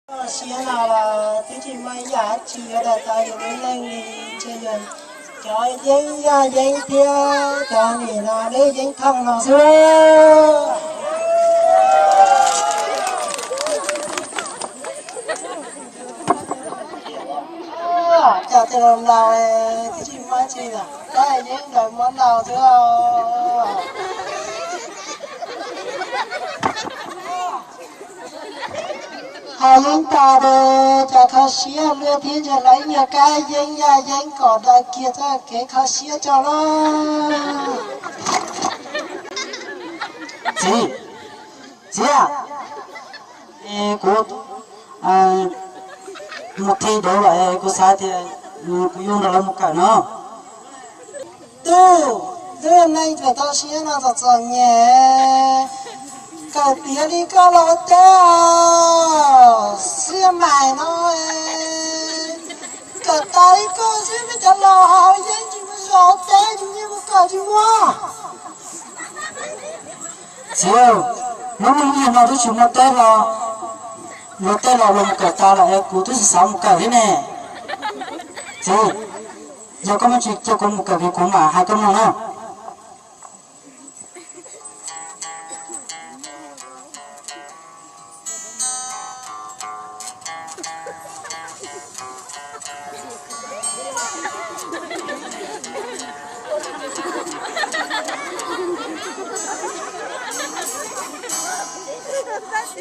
Siab no los twb tsis muaj ib yam dab tsi yuav daws tau yus lub neej li, ntshe yog cov yeeb yaj yeeb thiab cov nim no lub yeeb thooj no xwb. Cov tej laus laus twb tsis muaj dab tsi, tab yeeb ntawd muab laus xwb. Ho yeeb tas ces cov kho siab luaj thiab, ntshe lawv ib nyuag kab yeeb yaj yeeb kom daws kiag txoj kev kho siab tso lauj. Txiv, txiv, es kuv mus qhib dev lawm es kuv xav tias kuv yuav nrog lawv mus kawm no. Tub, lub neej txom txom siab no txom txom nyem, kawm tiav li koj los teb os, xiab mais no, kawm tas li koj xwb, peb cov laus hauv yeeb tsis muaj zos teb, tsis muaj mus kawm tsis muaj. Txiv, lub neej niaj no twb tsis muaj teb los, luag tej laus los mus kawm tas lawm es kuv twb tsis xav mus kawm thiab ne. Txiv, yog koj muaj tsis coj kuv mus kawm ces kuv mam hais koj mloog na.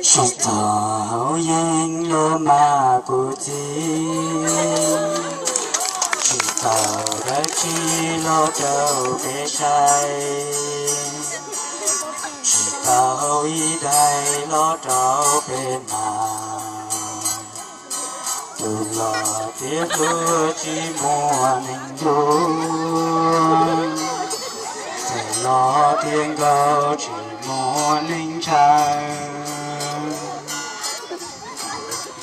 Tsis txog hauv yeeb los mas kuv txiv, tsis tau dab tsi los rau peb saib, tsis tau ib daim los rau peb mas, tus los tias hluas tsis muaj neeg ntuj, txawm los tias nkauj tsis muaj neeg ntshaw.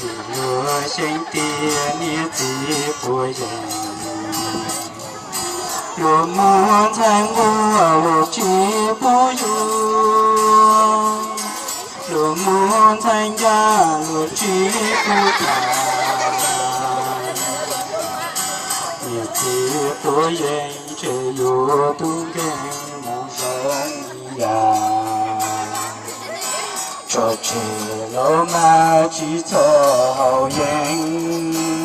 Vim luag xyeej tias niam txiv puas yees, luag muab ntxhais nquag luag tsis pub yuav, luag muab ntxhais ncaj luag tsis pub tham. Niam txiv puas yees ntshe yuav tub nkeeg mus zoo yam. Tso tseg los mas tsis txog hauv yeeb,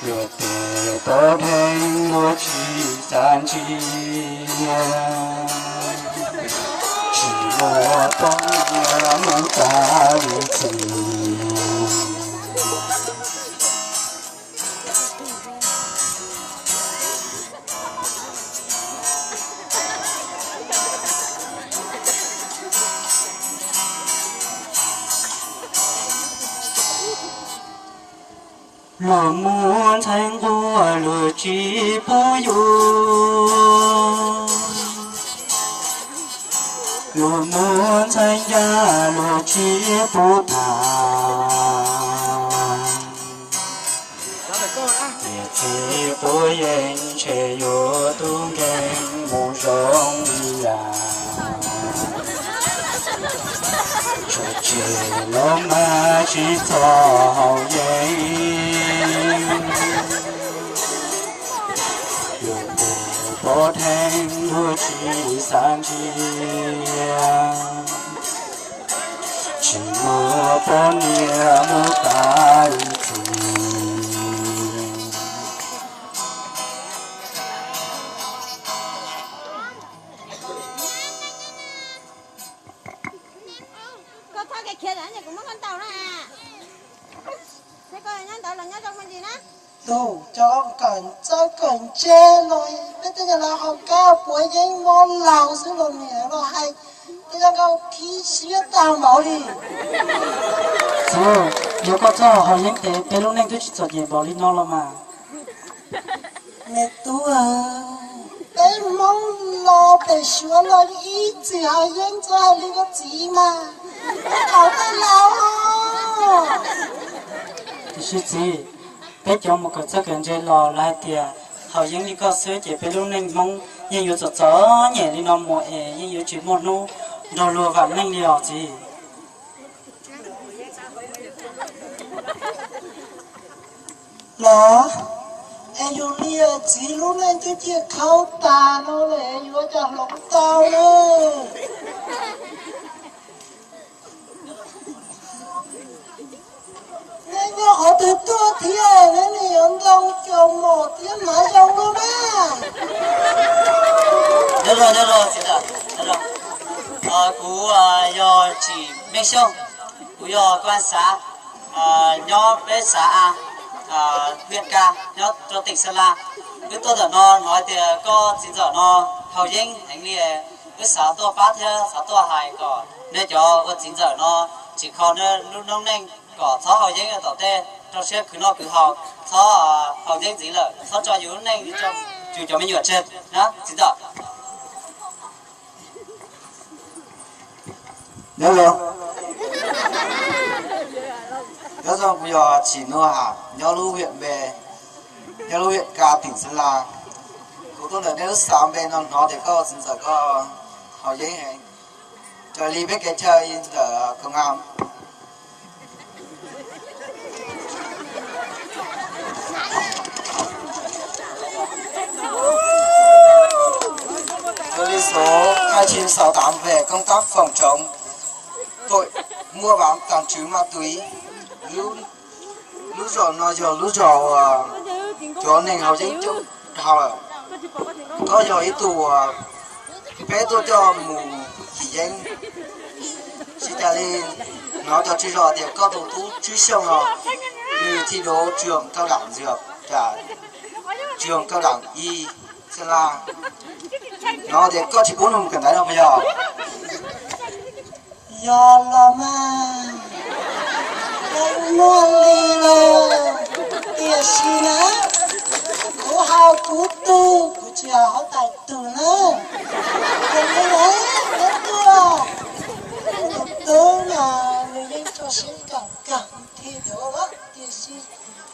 luag tes pov dheev luag tsis xav ntsia, tsis muaj poj niam mus tas li txiv. Luag muab ntxhais nquag luag tsis pub yuav, luag muab ntxhais ncaj luag tsis pub tham. Niam txiv puas yees ntshe yuav tub nkeeg mus zoo li yam. Tso tseg los mas tsis txog hauv yeeb, luag tes pov dheev luag tsis xav ntsia, tsis muaj poj niam mus tas li txiv. Koj txhob kev khiav ntawd es kuv muab koj ntaus na. Thiab koj nyob ntawd los nyob zoo me ntsis na. Tus cov kawm txawj kawm ntse los peb tej nyuag laus hauv kab puav yeeb mob laus xwb los niam los hais tej zaj nkauj khib siab tag npaum li. Txiv, yog koj txhob haus yeeb ces peb lub neej twb tsis txom nyem npaum li no los mas. Me tub, peb Hmoob los pem Suav los ib txwm haus yeeb txhob hais li koj txiv mas, peb tau tej laus. Tiam sis txiv, peb cov mus kawm txawj kawm ntse los lawv hais tias haus yeeb li koj xwb ces peb lub neej Hmoob yeej yuav txom txom nyem li no mus es yeej yuav tsis muaj hnub nrog luag vam meej li os txiv. Los, es yus li txiv lub neej twb ciaj khaub tas no lawm yuav cas hloov tau na? Neb nyob qhov twg tuaj thiab neb nim yuav ntoo caum mom thiab hnav zoo no na? Nyob zoo, nyob zoo txiv ntxawm, nyob zoo. Kuv yog Tsim Meej Xyooj, kuv yog koj xav, nyob peb xav a, huyện Ka, nyob rau tỉnh Sơn La. Wb tuaj ntawm no hnov tias koj txiv ntxawm no haus yeeb heev li, wb xav tuaj pab thiab xav tuaj hais kom nej cov ua txiv ntxawm no tsim kho nej lub noob neej kom txhob haus yeeb tom tej, rau siab khwv noj khwv haus, txhob haus yeeb ntxiv lawm, txhob tso yus lub neej, yus cov me nyuam tseg na txiv ntxawm. Nyob zoo, nyob zoo, kuv yog Tsim Nuj Ham, nyob lub huyện Npe, nyob lub huyện Ka, tỉnh Sơn La. Kuv tuaj ntawm nej lub xav Npe no hnov tias koj txiv ntxawm koj haus yeeb heev, raws li peb kev chaw ntawm công an. Raws li số hai chín sáu tám về công tác phòng chống tội mua bán tàng trữ ma túy, lub, lub zos no yog lub zos uas cov neeg haus yeeb coob dhau lawm. Koj yog ib tug uas peb tuaj coj mus cim yeeb. Tsis tas li, hnov cov tswv zos tias koj tus tub Tswv Xyooj no nws thi đấu trường cao đẳng dược, trường cao đẳng y Sơn La. Hnov tias koj tsis pub nws mus kawm ntawv no puas yog? Yog los mas, yeej muaj li los, tiam sis na, kuv hais kuv tug, kuv tsis hais huab tais tug na. Yog li na, neb tuaj, kuv tus tub mas nws yeej tso siab kawm kawg thiab, tiam sis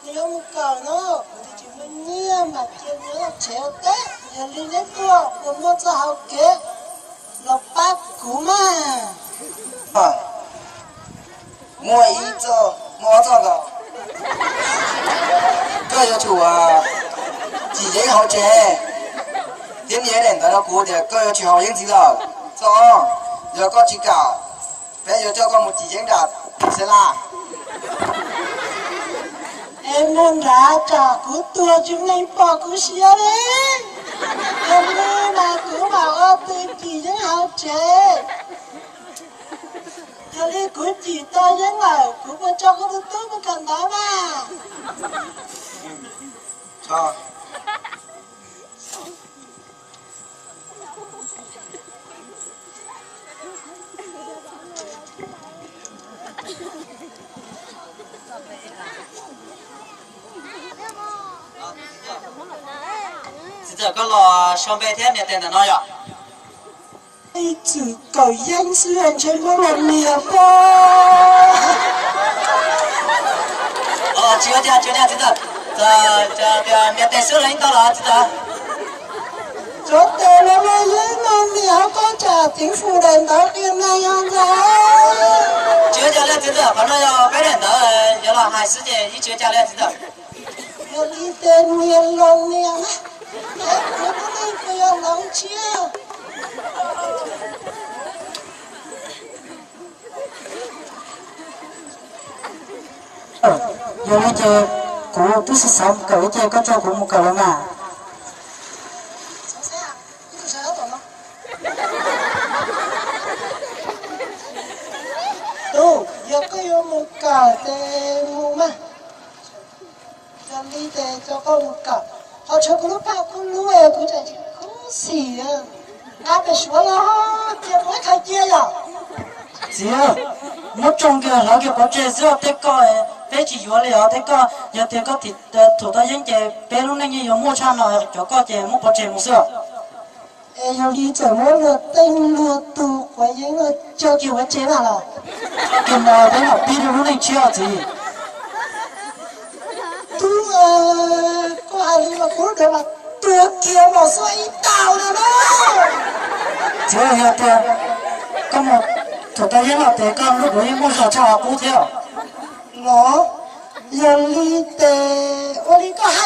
nws yuav mus kawm no, kuv twb tsis muaj nyiaj mas cia nws nyob tsev ua teb. Yog li neb tuaj puas muaj txoj hau kev los pab kuv mas? Muaj ib txoj, muaj ob txoj ntawd. Koj yuav tsum cim yeeb hauv tsev, thiab nias daim ntawv rau kuv tias koj yuav tsis haus yeeb ntxiv lawm. Txoj ob, yog koj tsis kam, peb yuav coj koj mus cim yeeb nram Xeeb Laj. Es mus nrad tsam kuv tuag tsis muaj neeg pom kuv siab li. Yog li mas kuv mam ua tus cim yeeb hauv tsev. Yog li kuv cim tau yeeb lawm, kuv puas tso kuv tus tub mus kawm ntawv mas? Txiv ntxawm, koj los sau npe thiab nias tes ntawm no yom? Ib txwm kawm yeeb xwb ntshe muab los nias pob. Tsis ua cas, tsis ua cas txiv ntxawm. Nias tes xwb los yeej tau los txiv ntxawm. Cov tes los muab yeeb no nias hauv pob tsam chính phủ daim ntawv qhia neeg os ntxawm. Tsis ua cas li txiv ntxawm, qhov no yog peb daim ntawv yuav los hais xwb ces yeej tsis ua cas li txiv ntxawm. Yog li ces nias los nias na, es kuv lub neej puas yog hloov tshiab? Yog li ces kuv twb xav mus kawm ib ce, koj tso kuv mus kawm los mas. Tub, yog koj yuav mus kawm ces mus mas. Yog li ces tso koj mus kawm, qhov tsuas kuv lub paj kuv lub es kuv tseem tsis khuv xim. Nqa pem Suav los cia kuv ib qho cia yom. Txiv, muab tsoo kiag hlawv kiag pov tseg xwb, tej koj peb tsis yuav li os, tej koj yog tias koj thum tau yeeb ces peb lub neej yeej yuav muaj tshaj no, cov koj ces muab pov tseg mus xwb. Es yog li txawm muab luag teej luag tug quav yeeb no coj kiag ua tsev mas los? Kiag mas peb mam pib rau lub neej tshiab txiv. Tub, koj hais li mas kuv lub duav mas tuag kiag mas xub ib tau no na. Txiv, yog tias koj mus thum tau yeeb los ces koj lub duav yeej muaj zog tshaj qub thiab. los? Yog li ces ua li koj